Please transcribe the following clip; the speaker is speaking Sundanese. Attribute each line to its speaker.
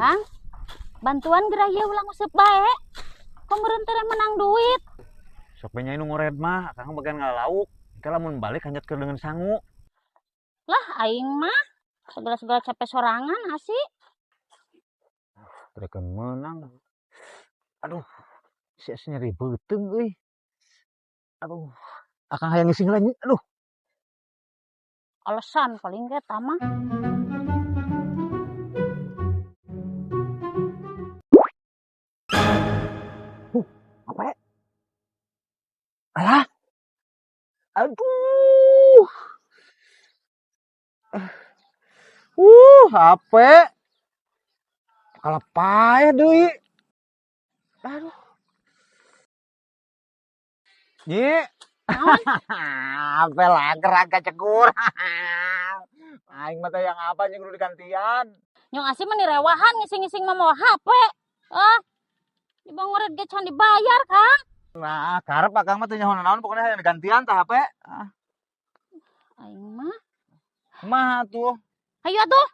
Speaker 1: Kang, bantuan gerah ieu ulah nguseup bae. Kok meureun teh menang duit.
Speaker 2: Sok we nya nu ngored mah, akang bagian ngalauk. Engke lamun balik hanjat keur dengan sangu.
Speaker 1: Lah aing mah segala-segala capek sorangan asih.
Speaker 2: Mereka menang. Aduh, si nyeri beuteung euy. Aduh, akang hayang ngising heula. Aduh.
Speaker 1: Alasan paling ge eta mah.
Speaker 2: Apa ya? Alah. Aduh. HP. Kalau paeh deui. Aduh. Nyi. HP lager agak cegur. Aing mah teh yang apa nya kudu digantian.
Speaker 1: Nyong asih mah nirewahan ngising-ngising mah mawa HP. Ah. Dibangoret ge can dibayar, Kang.
Speaker 2: Nah, karep akang mah teu nyaho naon pokoknya hayang digantian tah HP. Ah.
Speaker 1: Aing mah.
Speaker 2: Kumaha tuh?
Speaker 1: Hayu atuh.